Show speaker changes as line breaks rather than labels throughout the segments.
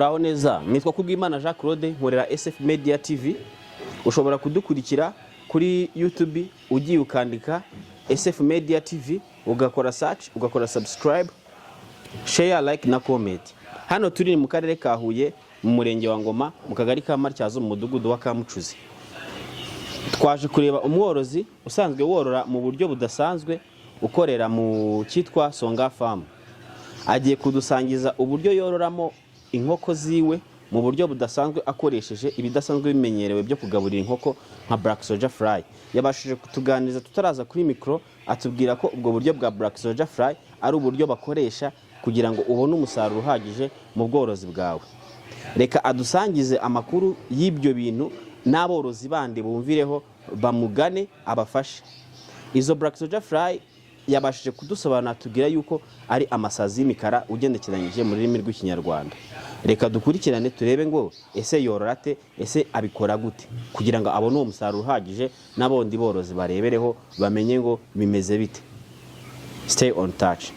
Muraho neza, nitwa Kubwimana Jean Claude, nkorera SF Media TV. Ushobora kudukurikira kuri YouTube ugiye ukandika SF Media TV, ugakora search, ugakora subscribe, share, like na comment. Hano turi mu karere ka Huye, mu murenge wa Ngoma, mu kagari ka Matyazo, mu mudugudu wa Kamucuzi. Twaje kureba umworozi usanzwe worora mu buryo budasanzwe, ukorera mu cyitwa Songa Farm. Agiye kudusangiza uburyo yororamo inkoko ziwe mu buryo budasanzwe, akoresheje ibidasanzwe bimenyerewe byo kugaburira inkoko nka Black Soldier Fly. Yabashije kutuganiriza tutaraza kuri mikoro, atubwira ko ubwo buryo bwa Black Soldier Fly ari uburyo bakoresha kugira ngo ubone umusaruro uhagije mu bworozi bwawe. Reka adusangize amakuru y'ibyo bintu, n'aborozi bandi bumvireho, bamugane abafashe. Izo Black Soldier Fly yabashije kudusobanura, tubwira yuko ari amasazi y'imikara ugenekeranyije mu rurimi rw'Ikinyarwanda. Reka dukurikirane turebe ngo ese yorora ate, ese abikora gute kugira ngo abone uwo musaruro uhagije, n'abondi borozi barebereho bamenye ngo bimeze bite. Stay on touch.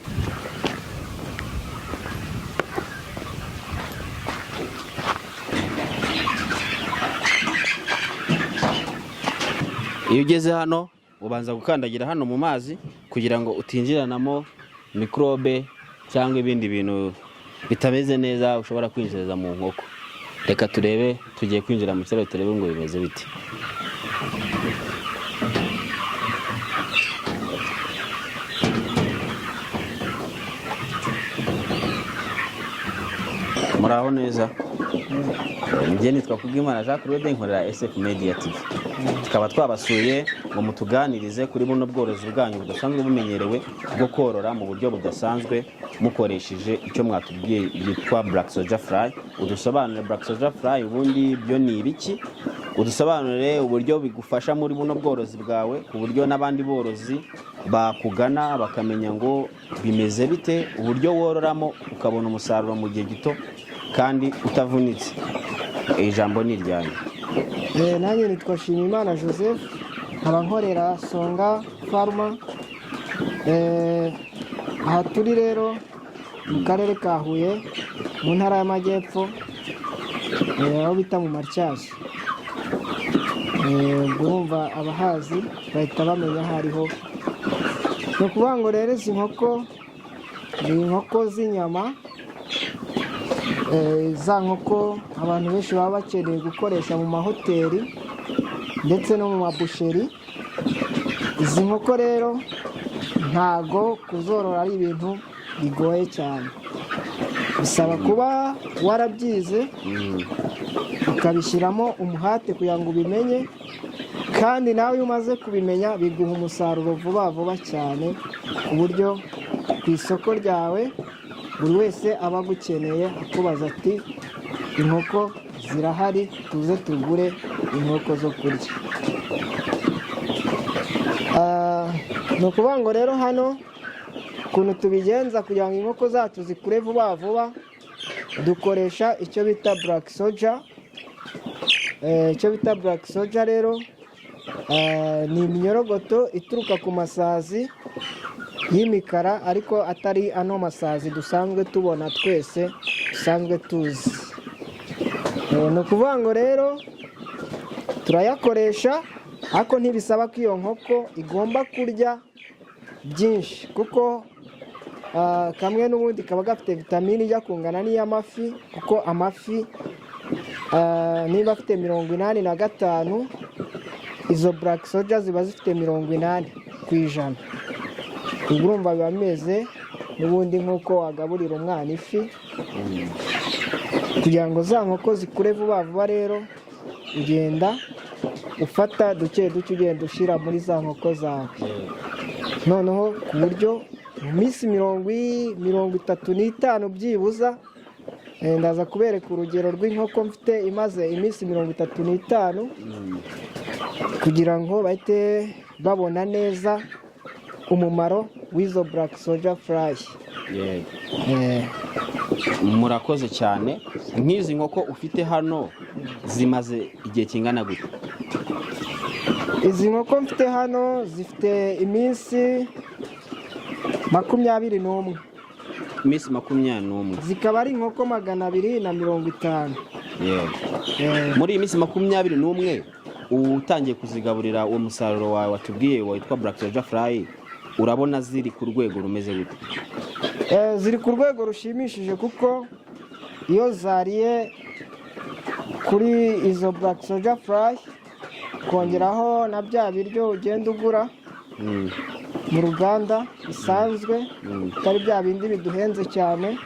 Iyo ugeze hano ubanza gukandagira hano mu mazi kugira ngo utinjiranamo mikorobe cyangwa ibindi bintu bitameze neza ushobora kwinjiza mu nkoko. Reka turebe, tugiye kwinjira mu kiraro turebe ngo bimeze bite. Muraho neza, njye nitwa Kubwimana Jean Claude, nkorera SF Media TV. Tukaba twabasuye ngo mutuganirize kuri buno bworozi bwanyu budasanzwe bumenyerewe bwo korora mu buryo budasanzwe mukoresheje icyo mwatubwiye byitwa Black Soldier Fly. Udusobanurire Black Soldier Fly ubundi byo ni ibiki, udusobanurire uburyo bigufasha muri buno bworozi bwawe, ku buryo n'abandi borozi bakugana bakamenya ngo bimeze bite, uburyo wororamo ukabona umusaruro mu gihe gito kandi utavunitse. Ijambo ni iryanyu.
Nanjye nitwa Shimimana Joseph, nkaba nkorera Songa Farm. Aha turi rero mu karere ka Huye, mu ntara y'Amajyepfo, aho bita mu Matyazo. Ubwo urumva abahazi bahita bamenya aho ariho. Ni ukuvuga ngo rero izi nkoko ni inkoko z'inyama, za nkoko abantu benshi baba bakeneye gukoresha mu mahoteli ndetse no mu mabusheri. Izi nkoko rero ntago kuzorora ari ibintu bigoye cyane, bisaba kuba warabyize, ukabishyiramo umuhate kugira ngo ubimenye, kandi nawe iyo umaze kubimenya biguha umusaruro vuba vuba cyane, ku buryo ku isoko ryawe buri wese aba agukeneye, akubaza ati: "Inkoko zirahari, tuze tugure inkoko zo kurya." Ni ukuvuga ngo rero hano ukuntu tubigenza kugira ngo inkoko zacu zikure vuba vuba, dukoresha icyo bita Black Soldier. Icyo bita Black Soldier rero ni iminyorogoto ituruka ku masazi y'imikara, ariko atari ano masazi dusanzwe tubona twese dusanzwe tuzi. Ni ukuvuga ngo rero turayakoresha, ariko ntibisaba ko iyo nkoko igomba kurya byinshi, kuko kamwe n'ubundi kaba gafite vitamini ijya kungana n'iy'amafi, kuko amafi niba afite 85, izo Black Soldier ziba zifite 80%. Ubwo urumva biba bimeze n'ubundi nk'uko wagaburira umwana ifi. Kugira ngo za nkoko zikure vuba vuba rero, ugenda ufata duke duke, ugenda ushyira muri za nkoko zawe, noneho ku buryo mu minsi 35 byibuza. Ndaza kubereka urugero rw'inkoko mfite imaze iminsi 35, kugira ngo bahite babona neza umumaro w'izo Black Soldier Fly.
Yego. Murakoze cyane. Nk'izi nkoko ufite hano zimaze igihe kingana gute?
Izi nkoko mfite hano zifite iminsi 21.
Iminsi 21.
Zikaba ari inkoko 250.
Yego. Muri iyi minsi 21 utangiye kuzigaburira uwo musaruro wawe watubwiye witwa Black Soldier Fly, urabona ziri ku rwego rumeze gute?
Ziri ku rwego rushimishije, kuko iyo zariye kuri izo Black Soldier Fly, kongeraho na bya biryo ugenda ugura mu ruganda bisanzwe, bitari bya bindi biduhenze cyane,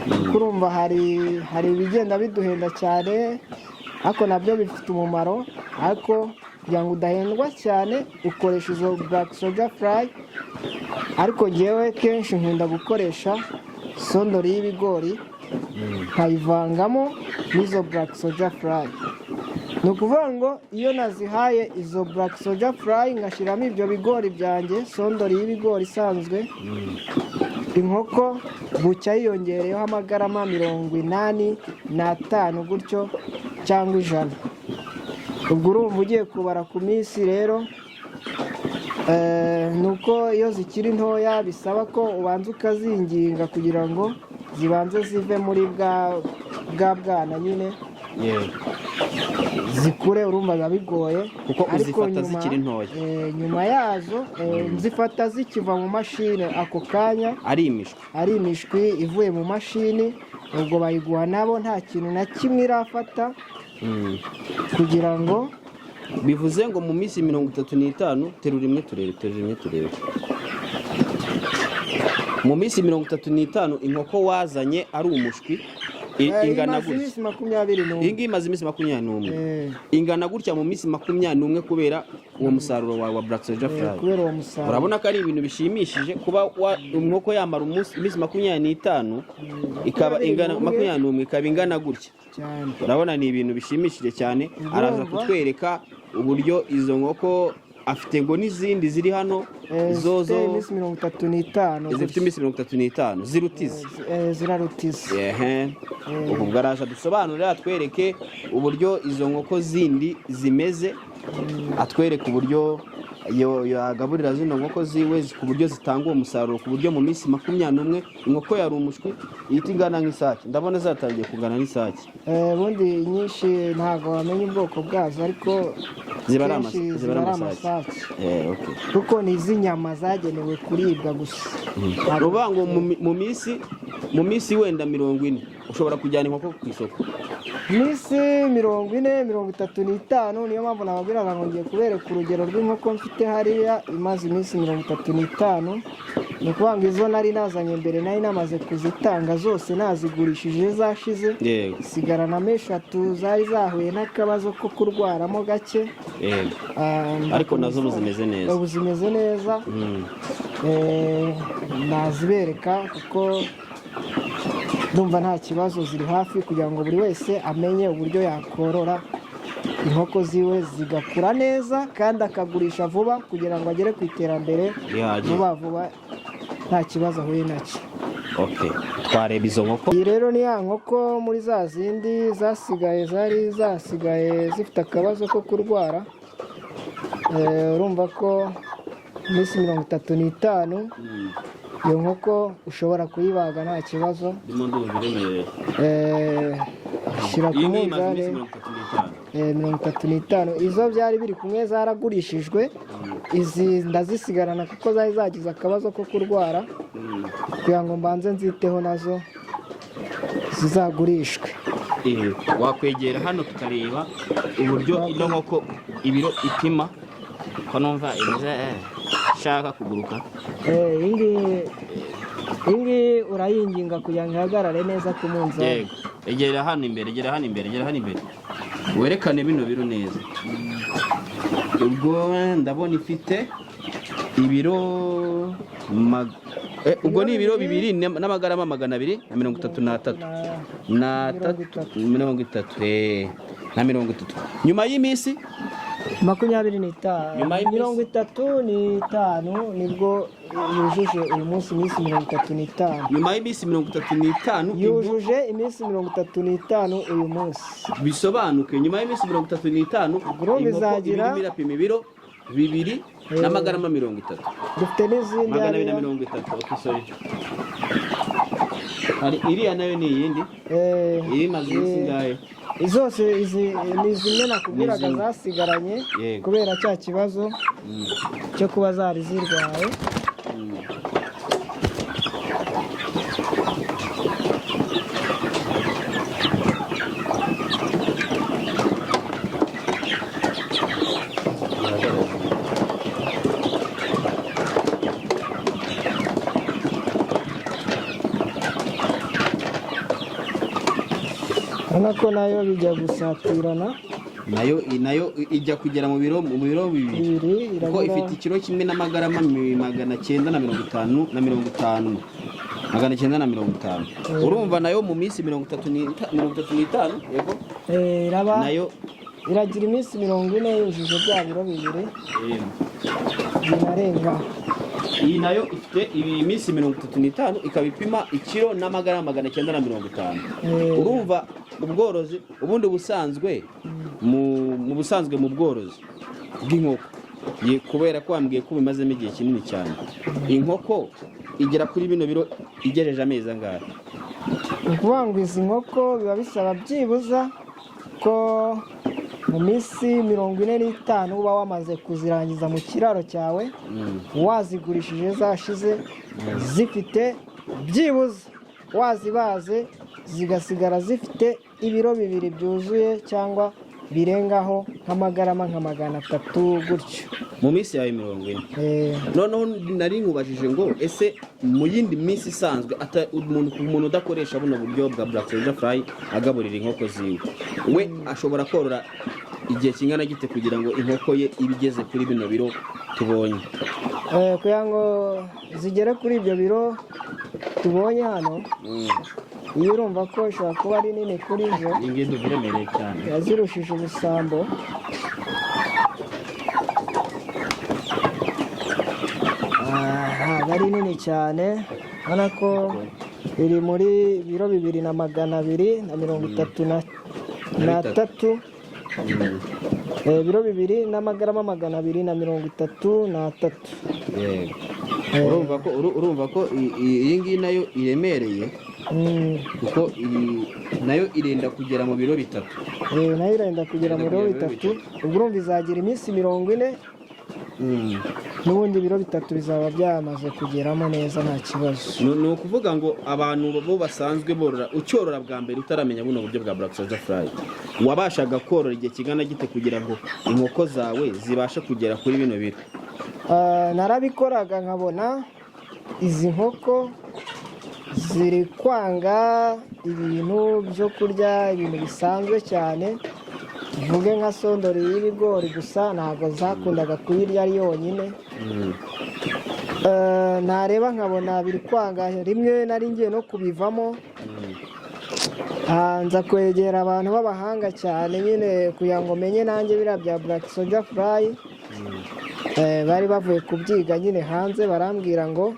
kuko urumva hari ibigenda biduhenda cyane, ariko nabyo bifite umumaro, ariko kugira ngo udahendwa cyane ukoresha izo Black Soldier Fly. Ariko ngewe kenshi nkunda gukoresha sondori y'ibigori, nkayivangamo n'izo Black Soldier Fly. Ni ukuvuga ngo iyo nazihaye izo Black Soldier Fly, ngashyiramo ibyo bigori byanjye, sondori y'ibigori isanzwe, inkoko bucya yiyongereyeho amagarama 85 gutyo cyangwa 100. Ubwo urumva ugiye kubara ku minsi rero, ni uko iyo zikiri ntoya bisaba ko ubanza ukazinginga kugira ngo zibanze zive muri bwa bwana nyine, zikure. Urumva biba bigoye.
Kuko
Ariko
uzifata zikiri ntoya.
Nyuma yazo, nzifata zikiva mu mashini ako kanya.
Ari imishwi.
Ari imishwi ivuye mu mashini, ubwo bayiguha nabo nta kintu na kimwe irafata kugira ngo
Bivuze ngo mu minsi 35, terura imwe turebe, terura imwe turebe. Mu minsi 35 inkoko wazanye ari umushwi ingana
Imaze
gutya.
iminsi makumyabiri
Iyi
n'umwe.
ngiyi imaze iminsi 21, ingana gutya mu minsi 21 kubera uwo musaruro wawe wa Black Soldier Fly.
Kubera uwo musaruro.
Urabona ko ari ibintu bishimishije kuba inkoko yamara umunsi, iminsi 25 ikaba ingana
21.
21 ikaba ingana gutya.
Cyane.
Urabona ni ibintu bishimishije cyane. Araza
Urumva?
kutwereka uburyo izo nkoko afite, ngo n'izindi ziri hano zo
Zifite
zo
iminsi 35.
Zifite iminsi 35, ziruta izi.
Zirarutiza.
Ehe, ubwo bwo araje adusobanurire, atwereke uburyo izo nkoko zindi zimeze, atwereke uburyo yagaburira zino nkoko ziwe ku buryo zitanga uwo musaruro, ku buryo mu minsi 21 inkoko yari umushwi ihita ingana nk'isake. Ndabona zatangiye kungana n'isake.
Ubundi nyinshi ntabwo wamenya ubwoko bwazo, ariko
Ziba ari
kenshi
ziba
ziba
ari
ari
amasake.
amasake,
Okay.
kuko ni iz'inyama zagenewe kuribwa gusa.
Ni ukuvuga ngo mu minsi wenda 40 ushobora kujyana inkoko ku isoko.
Minsi 40, 35. Niyo mpamvu nababwiraga ngo ngiye kubereka urugero rw'inkoko mfite hariya imaze iminsi 35. Ni ukuvuga ngo izo nari nazanye mbere nari namaze kuzitanga zose, nazigurishije zashize, sigaranamo eshatu zari zahuye n'akabazo ko kurwaramo gake.
Ariko nazo ubu zimeze neza.
Ubu zimeze neza. Nazibereka kuko ndumva nta kibazo, ziri hafi, kugira ngo buri wese amenye uburyo yakorora inkoko ziwe zigakura neza kandi akagurisha vuba kugira ngo agere ku iterambere
Rihagije.
vuba vuba nta kibazo ahuye nacyo.
Okay, twareba izo nkoko.
Iyi rero ni ya nkoko muri za zindi zasigaye, zari zasigaye zifite akabazo ko kurwara. Urumva ko iminsi 35 iyo nkoko ushobora kuyibaga nta kibazo.
Ndimo ndumva iremereye.
Shyira ku
Iyi ngiyi imaze
munzani.
iminsi 35.
35. Izo byari biri kumwe zaragurishijwe, izi ndazisigarana kuko zari zagize akabazo ko kurwara, kugira ngo mbanze nziteho nazo zizagurishwe.
Wakwegera hano tukareba uburyo ino nkoko ibiro ipima, ko numva imeze ishaka kuguruka.
Iyi ngiyi urayinginga kugira ngo ihagarare neza ku munzani.
Yego, egera hano imbere, egera hano imbere, egera hano imbere, werekane bino biro neza. Ubwo ndabona ifite ibiro ubwo ni ibiro 2 n'amagarama 233 na
30.
30, na 30 nyuma y'iminsi
25.
Nyuma y'iminsi-
35 nibwo yujuje uyu munsi iminsi 35.
Nyuma y'iminsi 35
Yujuje iminsi 35 uyu munsi.
Bisobanuke, nyuma y'iminsi 35
Urumva
inkoko
izagira-
irimo irapima ibiro 2 n'amagarama 30.
Dufite n'izindi
230.
hariya.
Okay, sorry. Hari iriya nayo, ni iyindi? Iri imaze iminsi ingahe?
Zose izi ni zimwe nakubwiraga
Ni zimwe.
zasigaranye kubera cya kibazo cyo kuba zari zirwaye. Urabona ko nayo bijya gusatirana.
Nayo ijya kugera mu biro 2.
2.
Kuko
Irabura.
ifite ikiro kimwe n'amagarama 950 na 50, 950. Urumva nayo mu minsi 35, yego.
Iraba
Nayo
iragira iminsi 40 yujuje bya biro 2 binarenga.
Iyi nayo ifite iminsi 35, ikaba ipima ikiro n'amagarama 950. Urumva ubworozi ubundi busanzwe, mu busanzwe mu bworozi bw'inkoko, kubera ko wambwiye ko bimazemo igihe kinini cyane, inkoko igera kuri bino biro igejeje amezi angahe?
Ni ukuvuga ngo izi nkoko biba bisaba byibuza ko mu minsi 45 uba wamaze kuzirangiza mu kiraro cyawe, wazigurishije zashize, zifite byibuze, wazibaze zigasigara zifite ibiro 2 byuzuye cyangwa birengaho nk'amagarama nka 300 gutyo.
Mu minsi yawe 40?
Eh.
Noneho nari nkubajije ngo ese mu yindi minsi isanzwe, umuntu udakoresha buno buryo bwa Black Soldier Fly agaburira inkoko ziwe, we ashobora korora igihe kingana gite kugira ngo inkoko ye ibe igeze kuri bino biro tubonye?
Kugira ngo zigere kuri ibyo biro tubonye hano, iyo urumva ko ishobora kuba ari nini kuri zo.
Iyi ngiyi ndumva iremereye cyane.
Yazirushije ubusambo. Ntabwo ari nini cyane, ubona ko iri muri biro 2,233.
Na
3. Ibiro 2 n'amagarama 233.
Yego. Urumva ko iyi ngiyi nayo iremereye, kuko iyi nayo irenda kugera mu biro 3.
Nayo irenda kugera mu biro
Irenda kugera mu biro
3. Ubwo urumva izagira iminsi 40, n'ubundi ibiro 3 bizaba byamaze kugeramo neza, nta kibazo.
Ni ukuvuga ngo abantu bo basanzwe borora, ucyorora bwa mbere utaramenya buno buryo bwa Black Soldier Fly, wabashaga korora igihe kingana gite kugira ngo inkoko zawe zibashe kugera kuri bino biro?
Narabikoraga nkabona izi nkoko ziri kwanga ibintu byo kurya, ibintu bisanzwe cyane, tuvuge nka sondori y'ibigori gusa, ntabwo zakundaga kuyirya ari yonyine. Nareba nkabona biri kwanga, rimwe nari ngiye no kubivamo. Nza kwegera abantu b'abahanga cyane nyine kugira ngo menye nanjye biriya bya Black Soldier Fly. Bari bavuye kubyiga nyine hanze, barambwira ngo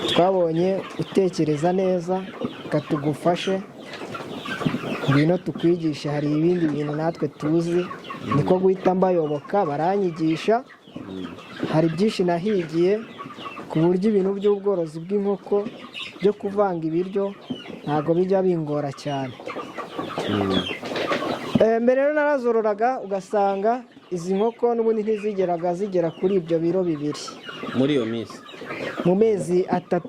twabonye utekereza neza, reka tugufashe, ngwino tukwigishe, hari ibindi bintu natwe tuzi. Niko guhita mbayoboka, baranyigisha. Hari byinshi nahigiye, ku buryo ibintu by'ubworozi bw'inkoko byo kuvanga ibiryo ntabwo bijya bingora cyane. Mbere rero narazororaga, ugasanga izi nkoko n'ubundi ntizigeraga zigera kuri ibyo biro 2.
Muri iyo minsi?
Mu mezi 3.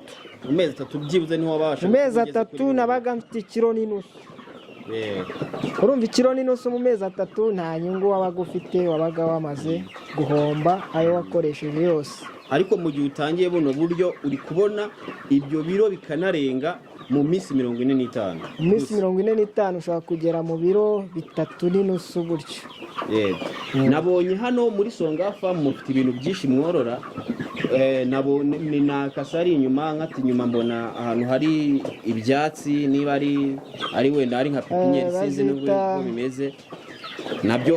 Mu mezi 3 byibuze niho wabasha
Mu mezi
kugeza kuri
3
bino
nabaga mfite ikiro n'inusu. Urumva ikiro n'inusu mu mezi 3, nta nyungu wabaga ufite, wabaga wamaze guhomba ayo wakoresheje yose.
Ariko mu gihe utangiye buno buryo, uri kubona ibyo biro bikanarenga mu minsi 45.
Mu minsi 45 ushobora kugera mu biro 3 n'inusu gutyo.
Yego, nabonye hano muri Songa Farm mufite ibintu byinshi mworora. Nabonye ni nakasa ari inyuma, nkata inyuma mbona ahantu hari ibyatsi, niba ari wenda ari nka pépinière, sinzi n'ubwo uko bimeze. Nabyo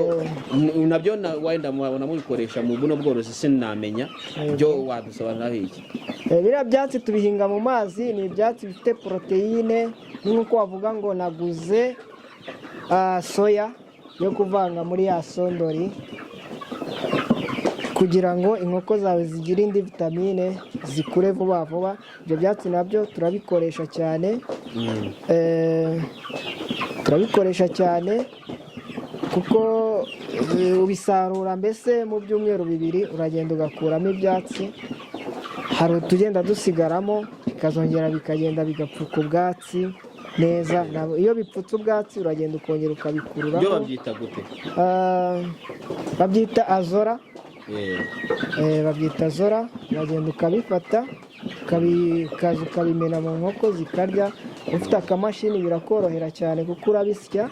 wenda mubona mubikoresha mu buno bworozi, sinamenya byo, wadusobanuriraho iki?
Biriya byatsi tubihinga mu mazi, ni ibyatsi bifite poroteyine. Ni nk'uko wavuga ngo naguze soya yo kuvanga muri ya sondori. Kugira ngo inkoko zawe zigire indi vitamine, zikure vuba vuba. Ibyo byatsi nabyo turabikoresha cyane. Turabikoresha cyane kuko ubisarura mbese mu byumweru 2, uragenda ugakuramo ibyatsi. Hari utugenda dusigaramo, bikazongera bikagenda bigapfuka ubwatsi neza. Iyo bipfutse ubwatsi, uragenda ukongera
Byo
ukabikururaho.
Babyita gute?
Ah, babyita azolla. Babyita azolla. Uragenda ukabifata, ukaza ukabimena mu nkoko zikarya. Ufite akamashini birakorohera cyane, kuko urabisya,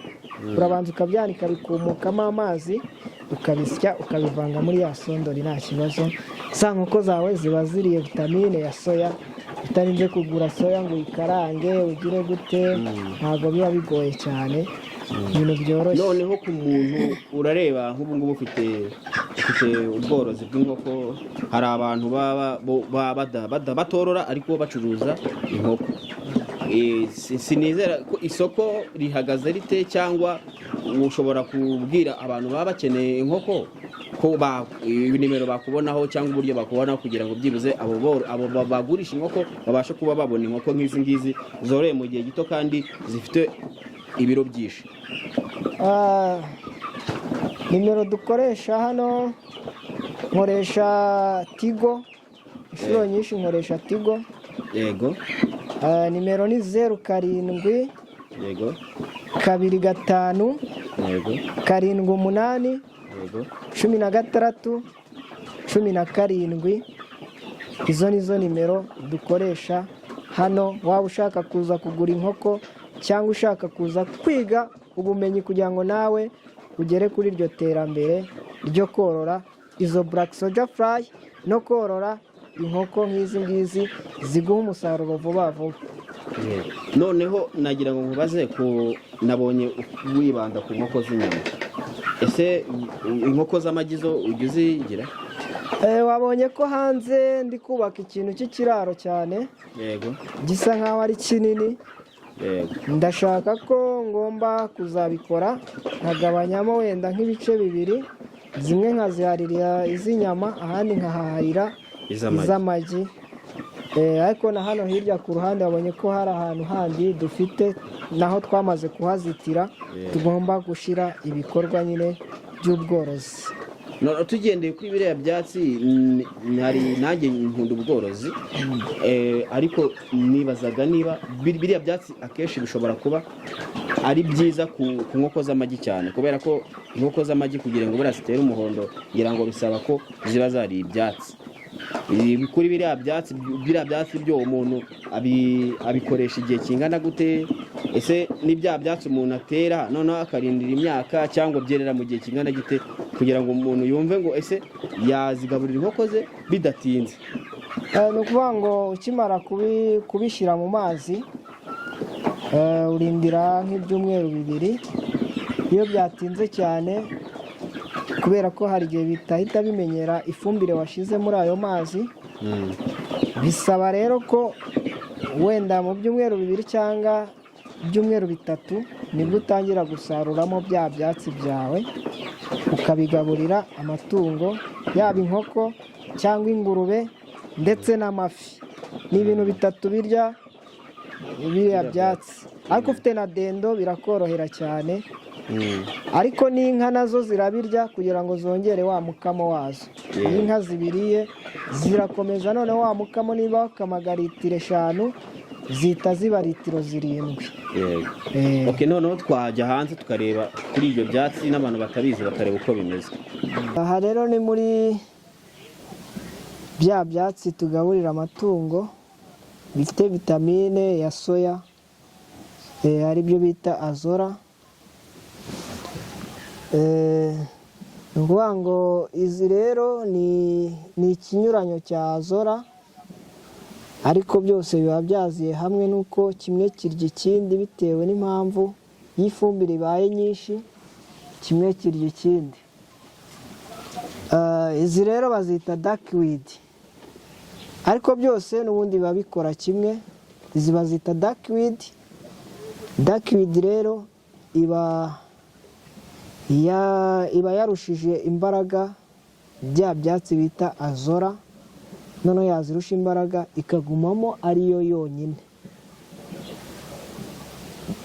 urabanza ukabyanika bikumukamo amazi, ukabisya, ukabivanga muri ya sondori, nta kibazo. Za nkoko zawe ziba ziriye vitamine ya soya, utarinze kugura soya ngo uyikarange ugire gute. Ntabwo biba bigoye cyane, ibintu byoroshye.
Noneho ku muntu urareba nk'ubu ngubu ufite ubworozi bw'inkoko, hari abantu baba batorora ariko bacuruza inkoko. Sinizera ko isoko rihagaze rite, cyangwa ushobora kubwira abantu baba bakeneye inkoko ko nimero bakubonaho cyangwa uburyo bakubonaho, kugira ngo byibuze abo bagurisha inkoko babashe kuba babona inkoko nk'izi ngizi zoroye mu gihe gito kandi zifite ibiro byinshi?
Ah, nimero dukoresha hano, nkoresha Tigo inshuro nyinshi, nkoresha Tigo. Ah, nimero ni 07 25 78 16 17. Izo ni zo nimero dukoresha hano. Waba ushaka kuza kugura inkoko cyangwa ushaka kuza kwiga ubumenyi kugira ngo nawe ugere kuri iryo terambere ryo korora izo black soldier fly no korora inkoko nk'izi ngizi ziguha umusaruro vuba vuba.
Noneho nagira ngo nkubaze ku nabonye wibanda ku nkoko z'inyama. Ese inkoko z'amagi zo ujya uzigira?
Wabonye ko hanze ndi kubaka ikintu cy'ikiraro cyane gisa nkaho ari kinini. Ndashaka ko ngomba kuzabikora nkagabanyamo wenda nk'ibice bibiri, zimwe nkaziharira iz'inyama, ahandi nkahaharira
Iz'amagi.
iz'amagi. Ariko na hano hirya ku ruhande wabonye ko hari ahantu handi dufite, naho twamaze kuhazitira, tugomba gushyira ibikorwa nyine by'ubworozi.
None tugendeye kuri biriya byatsi, hari nanjye nkunda ubworozi, ariko nibazaga niba biriya byatsi akenshi bishobora kuba ari byiza ku nkoko z'amagi cyane, kubera ko inkoko z'amagi kugira ngo buriya zitere umuhondo, ngira ngo bisaba ko ziba zariye ibyatsi. Kuri biriya byatsi byo umuntu abikoresha igihe kingana gute? Ese ni bya byatsi umuntu atera noneho akarindira imyaka, cyangwa byerera mu gihe kingana gite, kugira ngo umuntu yumve ngo ese yazigaburira inkoko ze bidatinze?
Ni ukuvuga ngo ukimara kubishyira mu mazi, urindira nk'ibyumweru 2. Iyo byatinze cyane, kubera ko hari igihe bitahita bimenyera ifumbire washyize muri ayo mazi, bisaba rero ko wenda mu byumweru 2 cyangwa ibyumweru 3 nibwo utangira gusaruramo bya byatsi byawe, ukabigaburira amatungo, yaba inkoko cyangwa ingurube ndetse n'amafi. Ni ibintu bitatu birya biriya byatsi. Ariko ufite na dendo birakorohera cyane. Ariko n'inka nazo zirabirya kugira ngo zongere wa mukamo wazo. Iyo inka zibiriye zirakomeza, noneho wa mukamo niba wakamaga litiro 5, zihita ziba litiro 7.
Okay, noneho twajya hanze tukareba kuri ibyo byatsi, n'abantu batabizi bakareba uko bimeze.
Aha rero ni muri bya byatsi tugaburira amatungo bifite vitamine ya soya, aribyo bita azolla. Ni ukuvuga ngo izi rero ni ikinyuranyo cya azolla, ariko byose biba byaziye hamwe, nuko kimwe kirya ikindi bitewe n'impamvu y'ifumbire ibaye nyinshi, kimwe kirya ikindi. Izi rero bazita duckweed, ariko byose n'ubundi biba bikora kimwe. Izi bazita duckweed. Duckweed rero iba yarushije imbaraga bya byatsi bita azolla, noneho yazirusha imbaraga ikagumamo ariyo yonyine,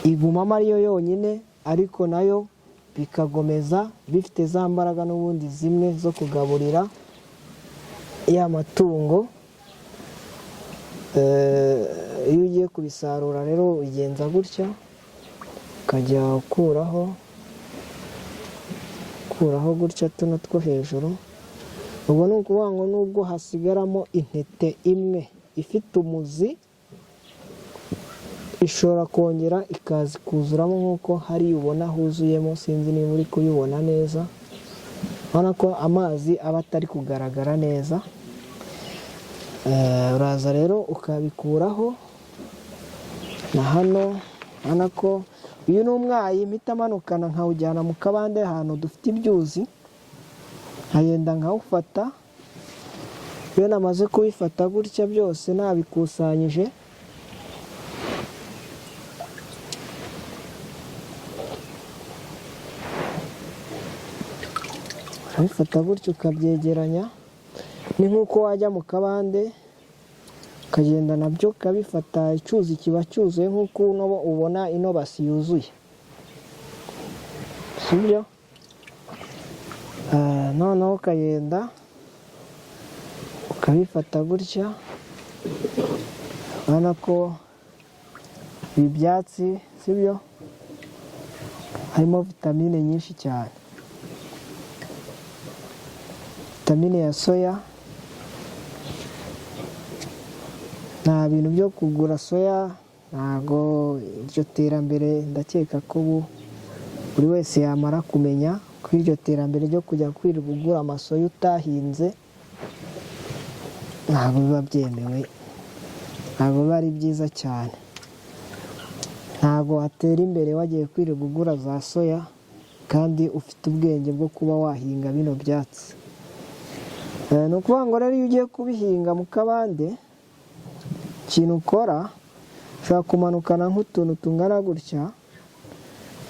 igumamo ariyo yonyine, ariko nayo bikagomeza bifite za mbaraga n'ubundi zimwe zo kugaburira ya matungo. Iyo ugiye kubisarura rero ugenza gutya, ukajya ukuraho gutya tuno two hejuru. Ubwo ni ukuvuga ngo nubwo hasigaramo intete imwe ifite umuzi, ishobora kongera ikaza ikuzuramo nk'uko hariya ubona huzuyemo. Sinzi niba uri kubibona neza, urabona ko amazi aba atari kugaragara neza. Uraza rero ukabikuraho na hano, urabona ko uyu ni umwayi mpita amanukana nkawujyana mu kabande ahantu dufite ibyuzi, nkagenda nkawufata. Iyo namaze kubifata gutya byose nabikusanyije, urabifata gutya ukabyegeranya. Ni nk'uko wajya mu kabande ukagenda nabyo ukabifata, icyuzi kiba cyuzuye nk'uko uno ubona ino basi yuzuye, sibyo? Noneho ukagenda ukabifata gutya, urabona ko ibi byatsi, sibyo, harimo vitamine nyinshi cyane, vitamine ya soya. Nta bintu byo kugura soya, ntago iryo terambere, ndakeka ko ubu buri wese yamara kumenya ko iryo terambere ryo kujya kwirirwa ugura amasoya utahinze ntabwo biba byemewe, ntabwo biba ari byiza cyane. Ntabwo watera imbere wagiye kwirirwa ugura za soya kandi ufite ubwenge bwo kuba wahinga bino byatsi. Ni ukuvuga ngo rero iyo ugiye kubihinga mu kabande, ikintu ukora, ushobora kumanukana nk'utuntu tungana gutya,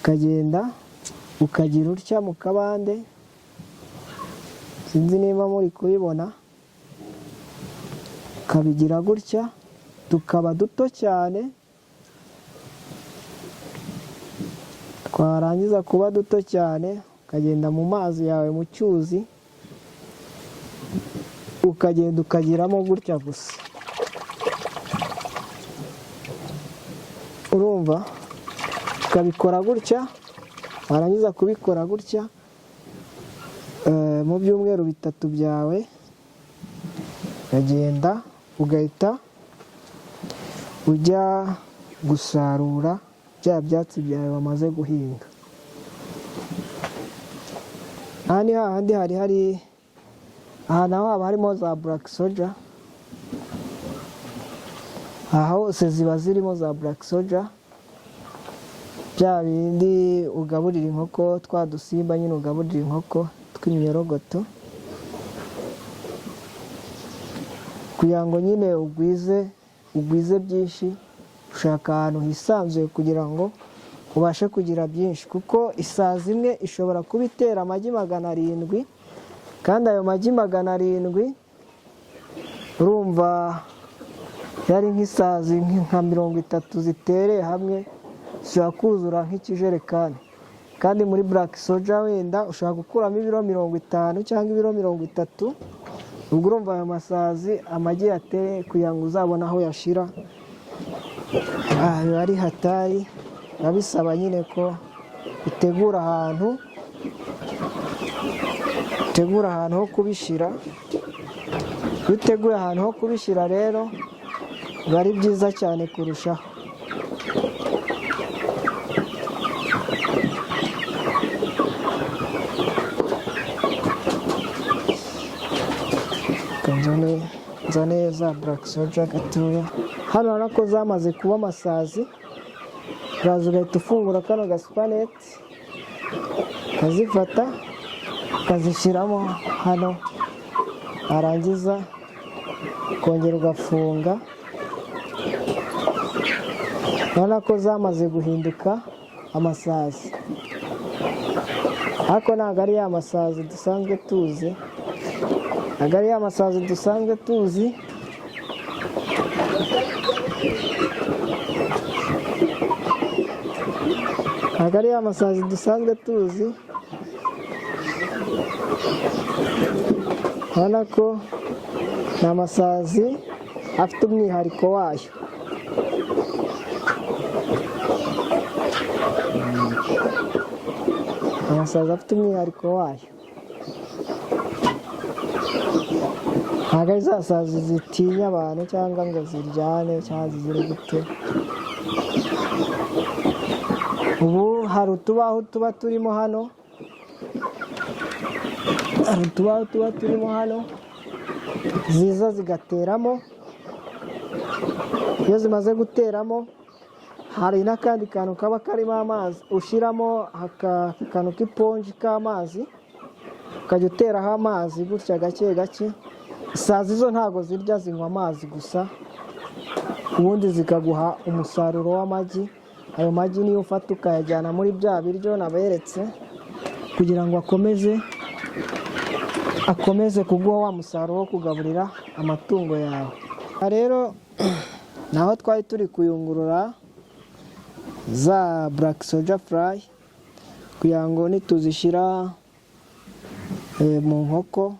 ukagenda ukagira utya mu kabande, sinzi niba muri kubibona, ukabigira gutya tukaba duto cyane. Twarangiza kuba duto cyane, ukagenda mu mazi yawe mu cyuzi, ukagenda ukagiramo gutya gusa, urumva, ukabikora gutya. Warangiza kubikora gutya, mu byumweru 3 byawe, ukagenda ugahita ujya gusarura bya byatsi byawe wamaze guhinga. Aha ni hahandi hari aha naho haba harimo za black soldier, aha hose ziba zirimo za black soldier, bya bindi ugaburira inkoko, twa dusimba nyine ugaburira inkoko tw'iminyorogoto, kugira ngo nyine ugwize byinshi. Ushaka ahantu hisanzuye kugira ngo ubashe kugira byinshi, kuko isazi imwe ishobora kuba itera amagi 700, kandi ayo magi 700 urumva yari nk'isazi nka 30 zitereye hamwe, zishobora kuzura nk'ikijerekani. Kandi muri black soldier wenda ushobora gukuramo ibiro 50 cyangwa ibiro 30. Ubwo urumva ayo masazi amagi yateye, kugira ngo uzabone aho yashira, biba ari hatari. Biba bisaba nyine ko utegura ahantu ho kubishyira. Iyo uteguye ahantu ho kubishyira rero biba ari byiza cyane kurushaho. Nzane za black soldier gatoya. Hano urabona ko zamaze kuba amasazi, uraza ugahita ufungura kano gasupaneti, ukazifata ukazishyiramo hano, warangiza ukongera ugafunga. Urabona ko zamaze guhinduka amasazi, ariko ntabwo ari ya masazi dusanzwe tuzi. Ntabwo ari ya masazi dusanzwe tuzi. Ntabwo ari ya masazi dusanzwe tuzi. Urabona ko ni amasazi afite umwihariko wayo. Amasazi afite umwihariko wayo. Ntabwo ari za sazi zitinya abantu cyangwa ngo ziryane cyangwa zigire gute. Ubu hari utubaho tuba turimo hano, hari utubaho tuba turimo hano, ziza zigateramo. Iyo zimaze guteramo, hari n'akandi kantu kaba karimo amazi, ushyiramo akantu k'iponji k'amazi, ukajya uteraho amazi gutya gake gake. Isazi zo ntabwo zirya, zinywa amazi gusa, ubundi zikaguha umusaruro w'amagi. Ayo magi niyo ufata ukayajyana muri bya biryo naberetse, kugira ngo akomeze kuguha wa musaruro wo kugaburira amatungo yawe. Aha rero naho twari turi kuyungurura za black soldier fly, kugira ngo nituzishyira mu nkoko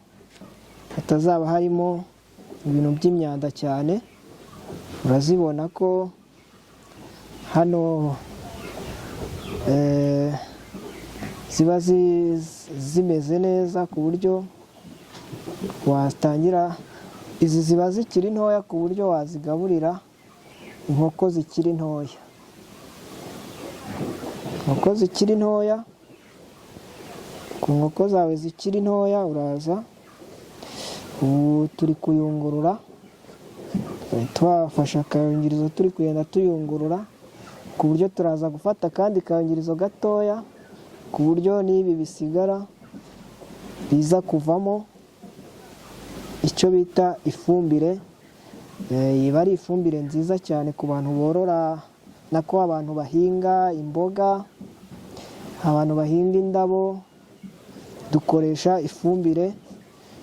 hatazaba harimo ibintu by'imyanda cyane. Urazibona ko hano ziba zimeze neza ku buryo watangira. Izi ziba zikiri ntoya ku buryo wazigaburira inkoko zikiri ntoya. Inkoko zikiri ntoya, ku nkoko zawe zikiri ntoya uraza. Ubu turi kuyungurura, twafashe akayungirizo turi kugenda tuyungurura, ku buryo turaza gufata akandi kayungirizo gatoya, ku buryo n'ibi bisigara biza kuvamo icyo bita ifumbire. Iba ari ifumbire nziza cyane ku bantu borora, nako abantu bahinga imboga, abantu bahinga indabo, dukoresha ifumbire.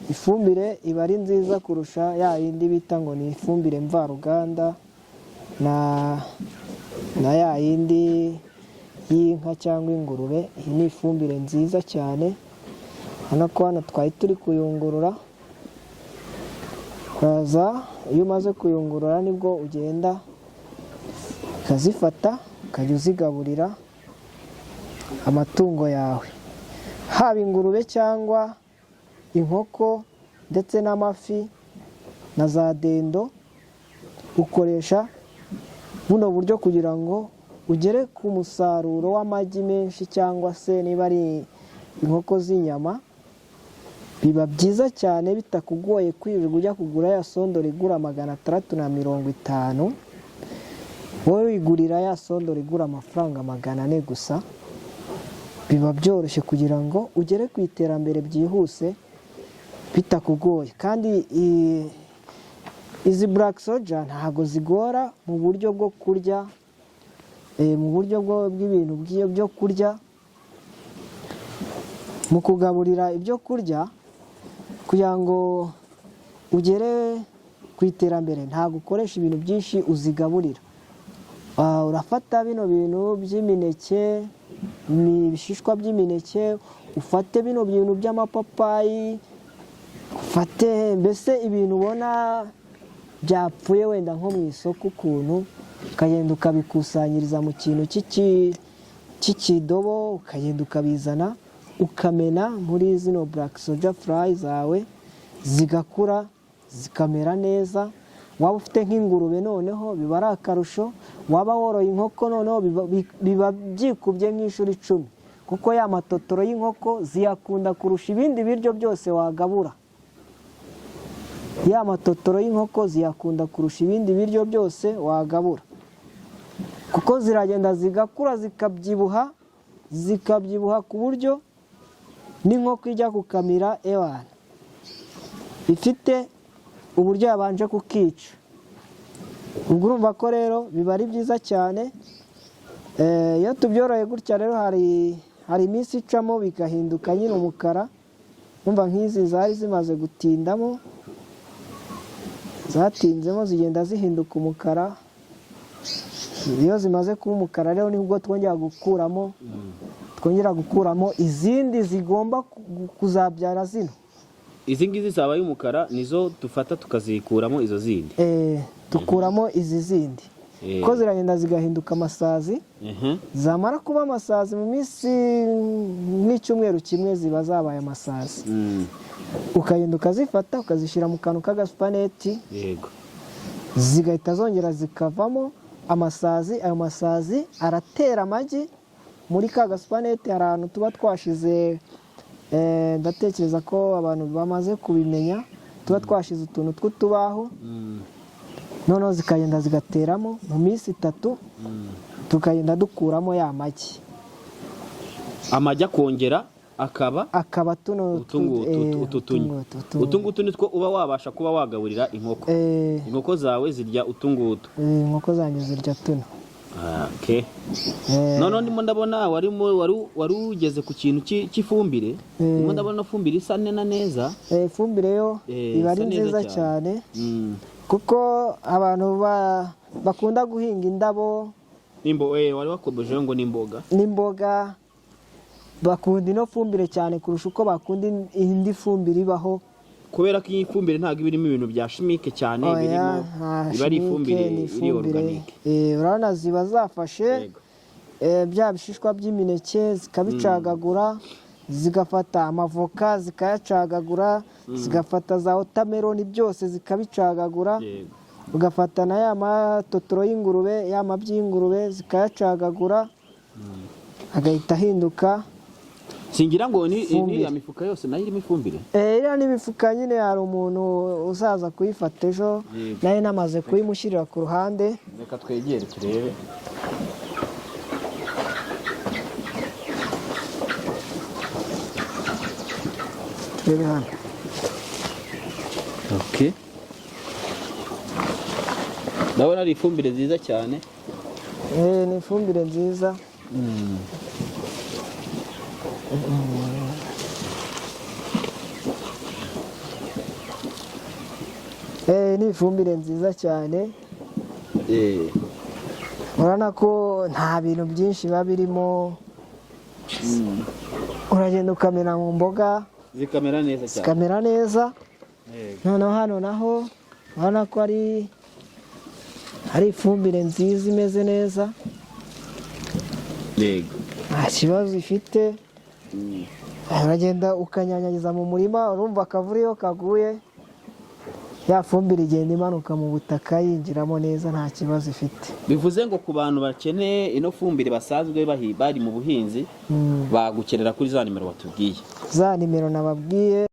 Ifumbire iba ari nziza kurusha ya yindi bita ngo ni ifumbire mvaruganda na ya yindi y'inka cyangwa ingurube. Iyi ni ifumbire nziza cyane. Urabona ko hano twari turi kuyungurura. Uraza, iyo umaze kuyungurura nibwo ugenda ukazifata ukajya uzigaburira amatungo yawe, haba ingurube cyangwa inkoko ndetse n'amafi na za dendo. Ukoresha buno buryo kugira ngo ugere ku musaruro w'amagi menshi, cyangwa se niba ari inkoko z'inyama, biba byiza cyane bitakugoye kwirirwa ujya kugura ya sondori igura 650. Wowe wigurira ya sondori igura amafaranga 400 gusa. Biba byoroshye kugira ngo ugere ku iterambere byihuse bitakugoye. Kandi izi black soldier ntabwo zigora mu buryo bwo kurya, mu buryo bw'ibintu byo kurya, mu kugaburira ibyo kurya. Kugira ngo ugere ku iterambere ntabwo ukoresha ibintu byinshi uzigaburira. Urafata bino bintu by'imineke, ibishishwa by'imineke, ufate bino bintu by'amapapayi, ufate mbese ibintu ubona byapfuye wenda nko mu isoko ukuntu, ukagenda ukabikusanyiriza mu kintu cy'ikidobo, ukagenda ukabizana ukamena muri zino black soldier fly zawe, zigakura zikamera neza. Waba ufite nk'ingurube noneho biba ari akarusho, waba woroye inkoko noneho biba byikubye nk'inshuro 10, kuko ya matotoro y'inkoko ziyakunda kurusha ibindi biryo byose wagabura. Ya matotoro y'inkoko ziyakunda kurusha ibindi biryo byose wagabura, kuko ziragenda zigakura zikabyibuha, zikabyibuha ku buryo n'inkoko ijya kukamira ewana ifite uburyo yabanje kukica. Ubwo urumva ko rero biba ari byiza cyane. Iyo tubyoroye gutya rero hari iminsi icamo bigahinduka nyine umukara. Numva nk'izi zari zimaze gutindamo, zatinzemo zigenda zihinduka umukara. Iyo zimaze kuba umukara rero nibwo twongera gukuramo izindi zigomba kuzabyara zino.
Izi ngizi zabaye umukara nizo dufata tukazikuramo izo zindi?
Dukuramo izi zindi ko ziragenda zigahinduka amasazi. Zamara kuba amasazi, mu minsi nk'icyumweru kimwe ziba zabaye amasazi. Ukagenda ukazifata, ukazishyira mu kantu k'agasupaneti, zigahita zongera zikavamo amasazi. Ayo masazi aratera amagi muri ka gasupaneti. Hari ahantu tuba twashize, ndatekereza ko abantu bamaze kubimenya, tuba twashize utuntu tw'utubaho. Noneho zikagenda zigateramo, mu minsi 3 tukagenda dukuramo ya magi.
Amagi akongera akaba
akaba tuno.
Utu ngutu, utu tunyo.
Utu ngutu.
Utu ngutu nitwo uba wabasha kuba wagaburira inkoko?
Eh.
Inkoko zawe zirya utu ngutu?
Inkoko zanjye zirya tuno.
Ah, okay.
Eh.
Noneho ndimo ndabona wari ugeze ku kintu cy'ifumbire. Ndimo ndabona ifumbire isa neza.
Ifumbire yo iba ari
isa neza
nziza
cyane.
cyane, kuko abantu bakunda guhinga indabo
Wari wakomejeho ngo n'imboga.
N'imboga, bakunda ino fumbire cyane kurusha uko bakunda indi fumbire ibaho.
Kubera ko iyi fumbire ntabwo iba irimo ibintu bya chimique cyane.
Oya,
birimo
nta
iba ari
chimique,
ifumbire
ni
iri
ifumbire.
organique.
Urabona ziba zafashe bya bishishwa by'imineke zikabicagagura, zigafata amavoka zikayacagagura, zigafata za watermelon, byose zikabicagagura. Ugafata na ya matotoro y'ingurube, ya mabyi y'ingurube, zikayacagagura, agahita ahinduka
Singira ngo ni
ifumbire.
Iriya mifuka yose nayo irimo ifumbire?
Iriya ni imifuka nyine, hari umuntu uzaza kuyifata ejo. Nayo namaze kuyimushyirira ku ruhande.
Reka twegere turebe.
Turebe hano.
Okay. Ndabona ari ifumbire nziza cyane.
Ni ifumbire nziza. Ni ifumbire nziza cyane. Urabona ko nta bintu byinshi biba birimo, uragenda ukamena mu mboga
zikamera neza cyane.
Zikamera neza. Noneho hano naho urabona ko ari ifumbire nziza imeze neza. Nta kibazo ifite. Uragenda ukanyanyagiza mu murima, urumva akavura iyo kaguye, ya fumbire igenda imanuka mu butaka, yinjiramo neza, nta kibazo ifite.
Bivuze ngo ku bantu bakeneye ino fumbire basanzwe bari mu buhinzi, bagukenera kuri za nimero watubwiye?
Za nimero nababwiye.